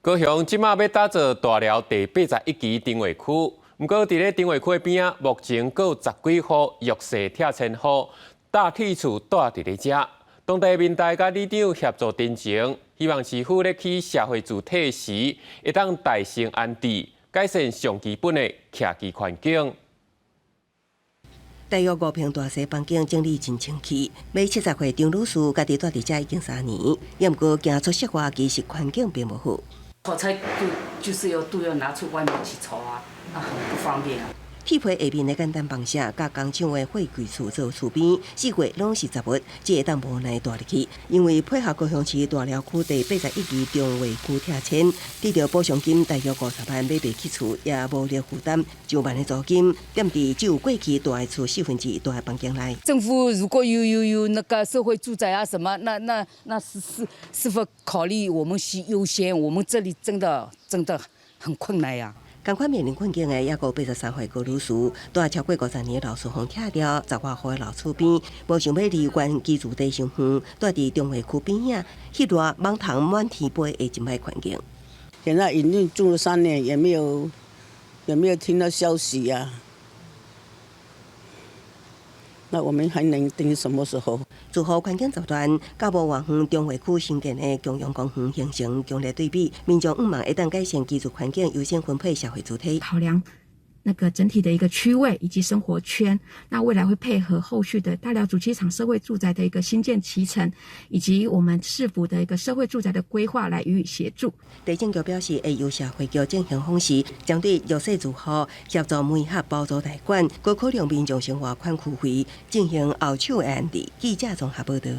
高雄這馬欲打造大寮第八十一期重劃區，毋過佇咧重劃區的邊仔，目前閣有十幾戶弱勢拆遷戶，搭鐵厝蹛佇咧遮。當地民代佮里長協助陳情，希望市府咧起社會住宅時，會當代先安置，改善上基本的徛居環境。大約五坪大細房間整理真清氣，欲70歲張女士家己蹛佇遮已經3年，也毋過驚出說話，其實環境並無好。炒菜就是要都要拿出外面去炒啊，那很不方便啊。鐵皮下面的簡單房舍，佮工廠的貨櫃厝做厝邊，四圍攏是雜物，只會當無奈蹛入去。因為配合高雄市大寮區第八十一期重劃區拆遷，得著補償金大約50萬買袂起厝，也無力負擔上萬的租金，踮佇只有過去蹛的厝四分之一大的房間內。政府如果有那個社會住宅啊什麼，那是否考慮我們是優先？我們這裡真的真的很困難呀。仝款面臨困境的，抑閣有83歲高女士，蹛超過50年老厝予拆掉，十外戶的老厝邊，無想欲離原居住地傷遠，蹛佇重劃區邊仔，彼熱蠓蟲滿天飛的真歹環境。現在已經住了3年，也沒有聽到消息呀。那我們還能等什麼時候？住戶環境雜亂，佮無偌遠重劃區新建的共融公園形成強烈對比。民眾向望會當改善居住環境，優先分配社會住宅。考量那個整體的一個區位以及生活圈，那未來會配合後續的大寮主機廠社會住宅的一個興建期程，以及我們市府的一個社會住宅的規劃來予以協助。地政局表示，會由社會局進行訪視，針對弱勢住戶協助媒合包租代管，閣考量民眾生活款區費進行後手的安置。記者綜合報導。